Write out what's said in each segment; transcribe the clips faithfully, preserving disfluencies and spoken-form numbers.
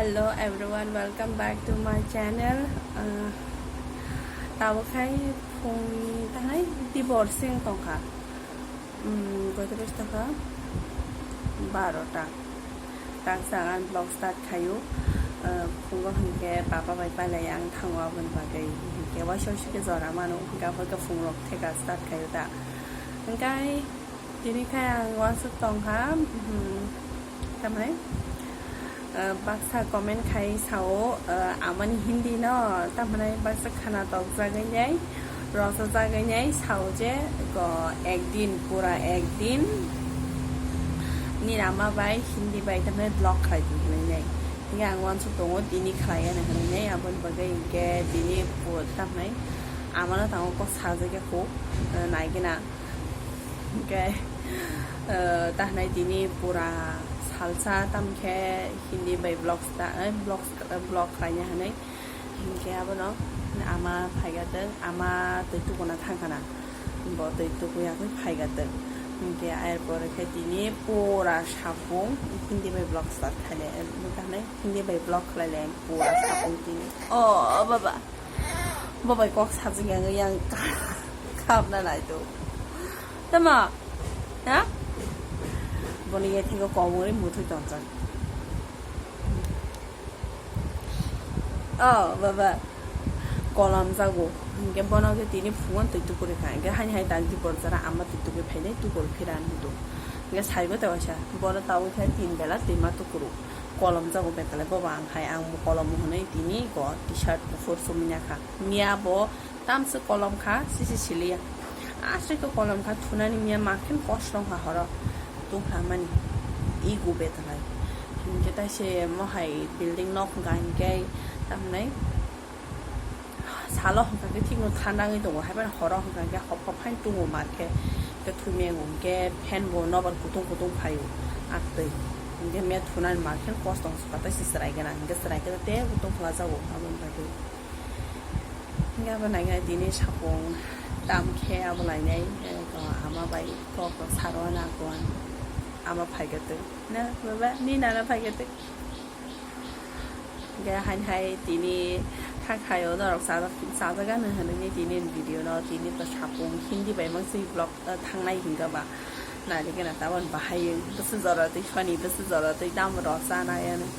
Hello everyone, welcome back to my channel. Uh, tabuk khai phungni tangnai dibor sing tongkha. Um, goito bwswk tongkha barota. Tangsa ang vlog start khaio. Uh, phungo hinkhe papa bai pailai ang thango aboni bagwi. Hinkhe waisa waisa khe jora mano, hinkhe aphor khe phungrok theka start khaio da. Hinkhe tini khai ang uansuk tongkha, hmm, tamni, ah, baksa comment khai sao, ah, amani Hindi no, tamni baksa khana tok jagwi nai, rosa jagwi nai sao je, go ekdin, pura ekdin, ni ama bai Hindi bai tamni vlog khlai di hinwi nai. Hinkhe ang uansuk tongo, tini khlai ya hinwi nai, aboni bagwi hinkhe tini pu-, tamni amano tango kok sajagya kho, ah, naigena. Hinkhe, eh, tahnai tini pura salsa tamkhe Hindi bai vlogs ta, eh, vlogs, eh, vlog khlaina hinwi. Hinkhe abono ama phaigatwng, ama twi tukuna thangkhana. Bo twi tukuyagwi phaigatwng. Hinkhe airpore khe tini pura sapung Hindi bai vlogs ta khaile, eh, tahnai Hindi bai vlog khlaile pura sapung tini. Oh, baba. Bo bai kok sajak yang, yang khapna nai to. Tama? Ha? Boni ye thego kobong ri muthoi tongjak. Oh, baba. Kolom jago. Hinkhe bono khe tini phungon twi tukuri kha. Hinkhe hani hai tang dibor jara ama twi tukuri phainai tukul phiran hudu. Hinkhe saigo ta waisa. Bono tabuk khe tin bela twima tukuru. Kolom jago betalai bobo ang hai ang bo kolom hwnwi tini go T-shirt kuphur chumui nakha. Miya bo tamswk kolom kha, sisi siliya. Aswk khe kolom kha, thunani miya makhin kosto wngkha horo. Tungkha mani ego betalai. Hinkhe taise mohai building nok hwnkha hinkhe tamhinai salo hwnkha khe thikno thanda wngwi tongo, haiphano horo hwnkha khe hop hop haino tungo mar khe. Khe thumia wngkhe fan bo nobar kutung kutung phaio aktwi. Hinkhe miya thunani mar khe kosto wngkha, tei se chwrai gana hinkhe chwrai khe tei bo tongkha jago aboni bagwi. Hinkhe abo naikhe tini sapung tam khe abo lainai, eh, ama bai kok rok saro na kuan ama phaigatwi. Na baba, ni nana phaigatwi. Hinkhe hain hai tini thakhaio norok chajak, chajak ano hinwi tini video no tini to sapung Hindi bai mang si vlog, eh, thangnai hinkhe ba. Nari gana tabon bahai bwswk jora twi soni bwswk jora twi dam rw chanai ano.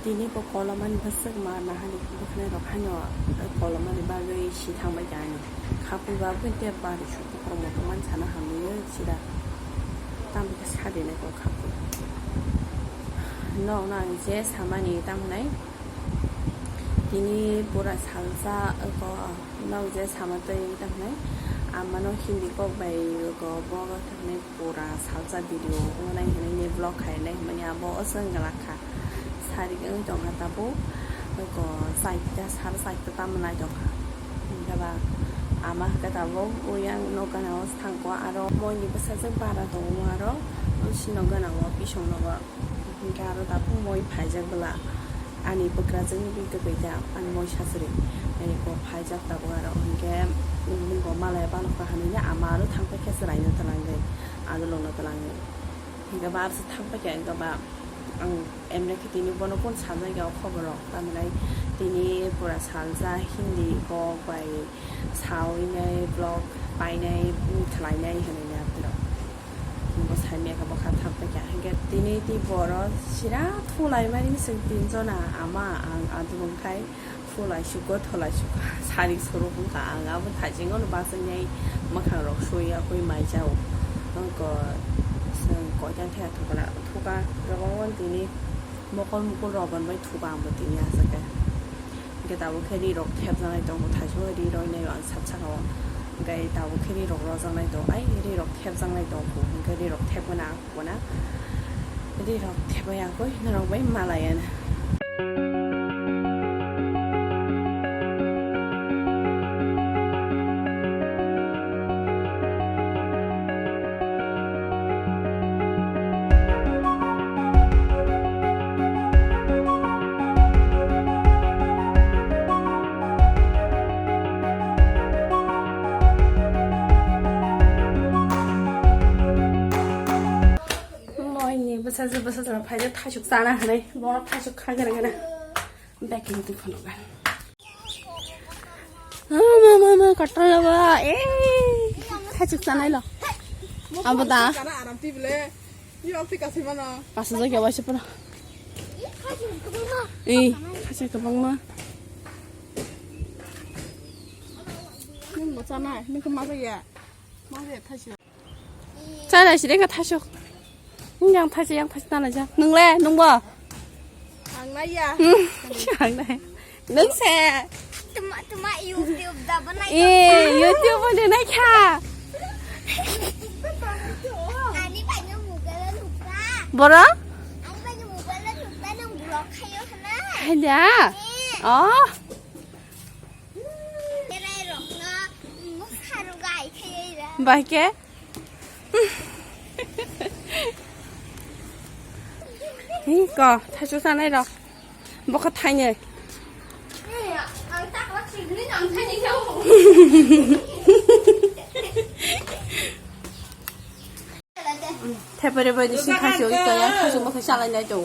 Tini bo kolomani bwswk ma nahani bwkhnai rok haino kolomani bagwi si thangbai kha ani. Khapui ba bwkhe tei bari su bukrok motom mani sana hamwi sida. Tamo khe sadinai kok khapui. Nokno ang je samani tamo nai. Tini pura salsa ko nok je sama twi tamo nai. Amano Hindi kok bai ko bo tamo nai. Pura salsa video wngnai hinwi ni vlog khainai hinmani abo aswk wngla kha. Sarik wng tongkha tabuk, oko chaita sara chaita tamo nai tongkha. Hinkhe ba ama hinkhe tabuk oyang nok gana o thangkho aro moi ni bwsajwk bara tongo aro bwswk nok gana o bising nogo. Hinkhe aro tabuk moi phaijak bwla. Ani bwkrajwkni bwkha bai da, ani moi sachwrwi. Ani bo phaijak tabuk aro, hinkhe, um, bo malaya balokha hinwi ama aro thangpaikha chwraino twlangwi, adolongno twlangwi. Hinkhe ba aro thangpaikha, hinkhe ba ang emre khe tini bono phone sanjak ya o khoboro, tamhinai tini pura salsa Hindi kok bai sawi vlog painai, um, khlainai hinwi ya borok. Bo saimaya khe bwkha thangpaikha. Hinkhe tini tei borok sira thulaimani chwng tinjona, ama, ang, adubung khai thulaisugo, thulaisugo. Sari suruk wngkha ang, abo thaichingno bachai nai mwkhangrok sui ya hui mai jao. Wngkha Koitan thaya thuka na, thuka, rwbao tini mokol mukol rok bai thuka ang bo tini aswk khe. Hwnkhe tabuk khe ri rok thepjaknai tongo, thaichuk ri rok nai ang sat saka o. Hwnkhe tabuk khe ri rok rojaknai tongo, ai ri rok thepjaknai tongo, hwnkhe ri rok thepgwna. Bona. Jadi rok thepai akoi, norok bai malai ano. Moi ni bwsajwk bwsajwk rok phaijak thaichuk chana hinwi borok thaichuk kha gana gana. Beking tu phano gan. Mama mama katta ba eh thaichuk chanai lo. Abo da. Chana aram ti bile. Yo ti kasi mano. Pasajak ya waisa pura. Eh thaichuk kwbangma. Nung bo chanai, nung khe ma ya. Ma ya thaichuk. Chana sire ka thasuk. Yang thasa yang thasa nana ja. Nung le nung bo. Ang na ya. Hmm. Ang na. Nung se. Tuma tuma YouTube da banai. Eh, YouTube bo de nai kha. Ani banyo mobile nukha. Boro? Ani banyo mobile nukha nung vlog khayo khana. Hai da. Eh. Oh. Bai ke? Hi ko, thaichuk sanai rok. Bokha thainwi. Thepere bai disi thaichuk ito ya, thaichuk bokha salai nai to.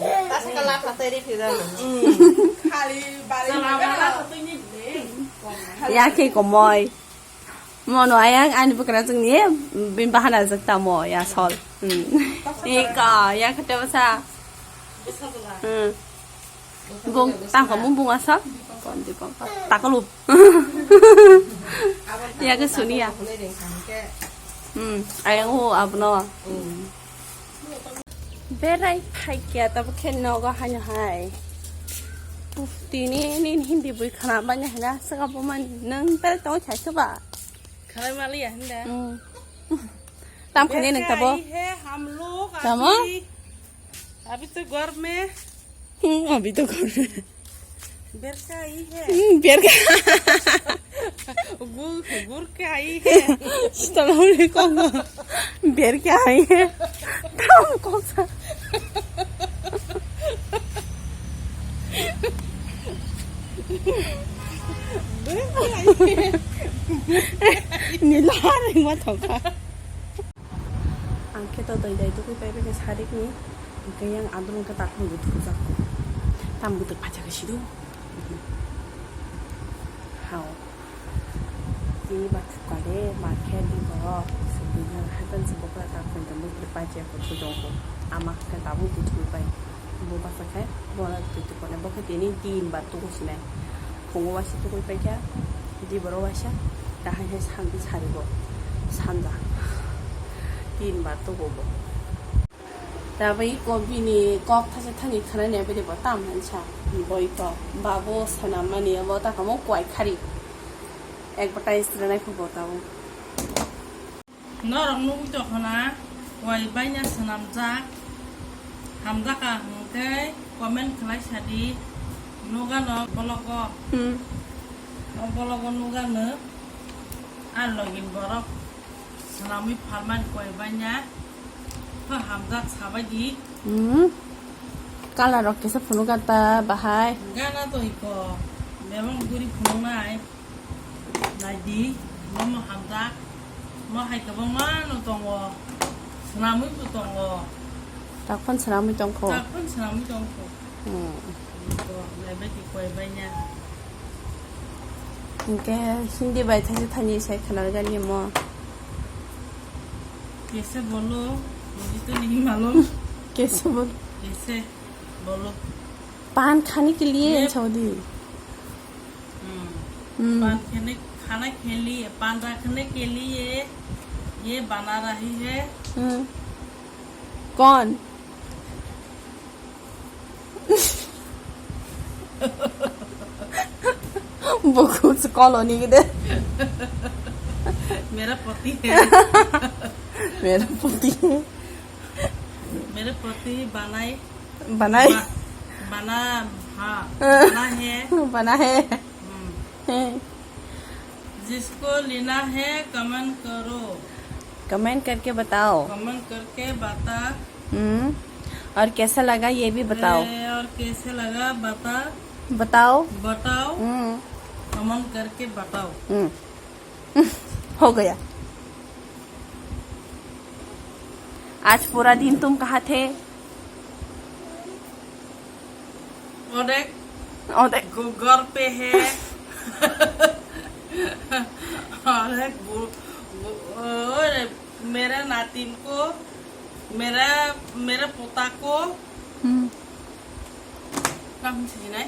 Khali bari. Ya ke komoi. Mono ayang ani bwkrajwkni bini bahana jak tamo ya sol. Hmm. Eka ya kate basa. Hmm. Bung tangko mung bung asa. Kondi pangka. Takalu. Ya ke sunia. Hmm. Ayang o abno. Berai phaikya tabuk khe nogo haino hai. Uf, tini nini hindi bui khana banya hina saka bo mani nang berai tongo khaisa ba. Khalai maliya hinda. Hmm. Tam khani nang tabo. Berai hai hai, hum log. Tamo? Abhi, abhi to ghar mein. Hmm, abhi to ghar mein. Berka ai hai. Hmm, berka. Gur, gur ke ai hai. Assalamu alaikum. Berka ai hai. Tam kok sa. Berka ai hai. Ni lar ma thoka. Ang khe to dai dai tugui pai bai khe sarik ni, hingke yang adung khe takung buthuk jak. Tam buthuk pacha khe sidu. Hao. Tini bathuk kale ma khe di borok. Sibui yang hatan si bokra takung tong buthuk pacha khe thujong ko. Ama khe tabuk buthuk pai. Bo basa khe, bo na twi twi kone, bo khe tini tin bar tuku sinai. Phungo waisa tukui paikha, diboro waisa, dahai hai san saribo, sanja. Tin bar tuku bo. Tabai ko bini kok thasa thani khanani abidi bo tam hansa, boi ko, babo sanamani abo takamo kwai khari. Advertise rinai phubo tabo. Norok nugwi tongkha na, wai baina swnamjak, hamjakha hwnkhe comment khlai sadi, nugano bologo. Hmm. O bologo nugano, a login borok swnamwi phalmani wai baina, khe hamjak sabaidi. Hmm. Colour rok kisa phunukha ta bahai. Gana to iko, bebak guri phunuknai. Naidi, bomo hamjak, mo hai kwbangma no tongo, swnamwi bo tongo. Takhon swnamwi tongkho. Takhon swnamwi tongkho. Hmm. Iko, naibai di koi baina. Hingke Hindi bai thaisa thani sai khwna gani mo. Kaise bolo, mujhe to nahi malum. Kaise bolo? Kaise bolo? Pan khane ke liye, ye Saudi. Hmm. Hmm. Pan khane, khana ke liye, pan rakhne ke liye, ye bana rahi hai. Hmm. कौन? वो कुछ कॉलोनी के दे। मेरा पति है। मेरा पति है। मेरे पति बनाए। बनाए। बा-, बना, हाँ, बना है। बना है। हम्म। हैं। जिसको लेना है, कमेंट करो। कमेंट करके बताओ। कमेंट करके बता। हम्म। और कैसा लगा, ये भी बताओ। ए, और कैसे लगा, बता। बताओ। बताओ। हम्म। कमेंट करके बताओ। हम्म। हो गया। आज पूरा दिन तुम कहाँ थे? और एक और एक गो-, घर पे है। और एक गो-, गो-, और मेरा नातिन को, मेरा, मेरा पोता को। हम्म। Tamo hinwi?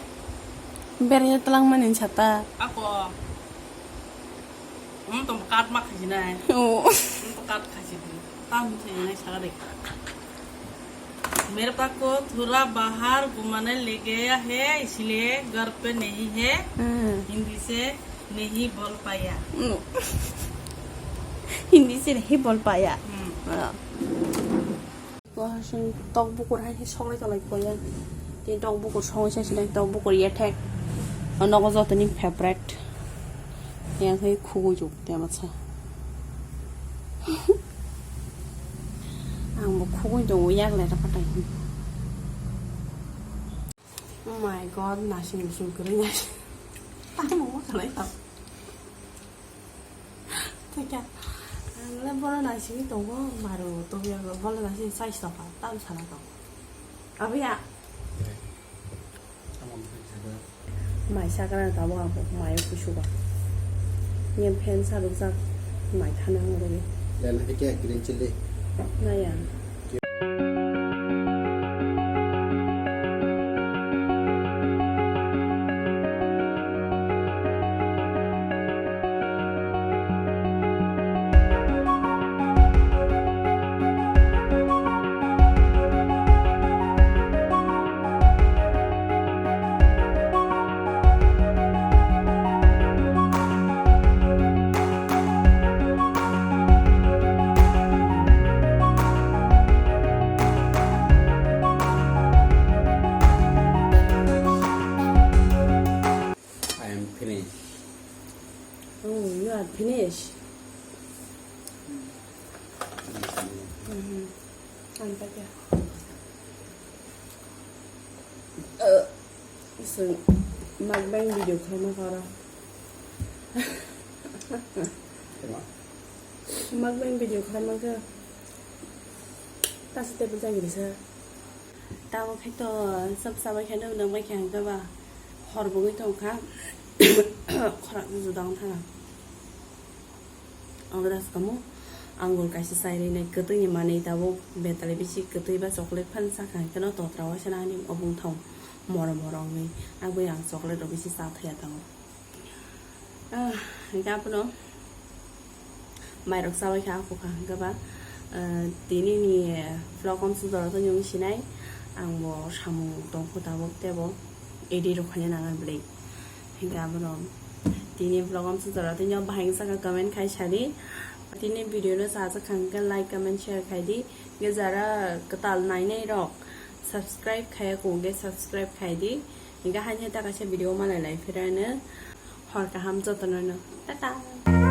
Beraiya twlangmani sata. Ako. Hmm, to kat ma khasinai. Oh. Hmm, to kat khasi. Tamo hinwi saka de. मेरे पास को थोड़ा बाहर घुमाने ले गया है, इसलिए घर पे नहीं है। Hmm. हिंदी से नहीं बोल पाया। Hmm. Hindi se nahi bol paya. Hmm. Ah. Bo hasing tok bukur hai khe soklai tolai koya. Tei tok bukur songwi sa sinai tok bukur yethek. O nogo jotoni favorite. Yang hai khugui juk te matsa. Ang bo khugui tongo yak lai ta patai. Oh my God, nasing sing kwrwi nasing. Tamo ma khlai tong. Thikya, ang le bono naisingwi tongo, maru tongya, bono naising size tongkha, tam sana tong. Abiya. Mai sakra tabuk ang mai kusugo. Nge fan sarukjak, mai thana ang rwi. Lel hai khe green chilli. Naya. I am finished. Oh, you are finished. Mm-hmm. Ang pakai. Eh, so, mukbang video khlaima kara. Mukbang video khlaima kha. Tasi table jagiri sa. Tamo khai to sab sabai khai no nang bai khai hangka ba. Hor bogwi tong kha. Khorak juda wng thana. Ang das kamo angul kaisa chai rinai kwtwini manwi tabuk betali bisi kwtwi ba chocolate phan sakha hwnkhe no totra waisa ani obung thong moro moro wngwi abwi ang chocolate rok bisi cha thaya tongo. Ah, hwnkhe abono mairok chabai kha aphukha hwnkhe ba, ah, tini ni vlog omsuk jora to nwng sinai ang bo samung tongkhu tabuk tebo edit rok khaina nangan bwlwi. Hingke abono tini vlog amsa jora tini o bahai wngsa kha comment khai sadi. Tini video no chajak kha hingke like, comment, share khai di. Hingke jara kwtal nainai rok subscribe khaya kho hingke subscribe khai di. Hingke haini hai ta kaisa video malai lai phirano hor kaham jotono no. Tata.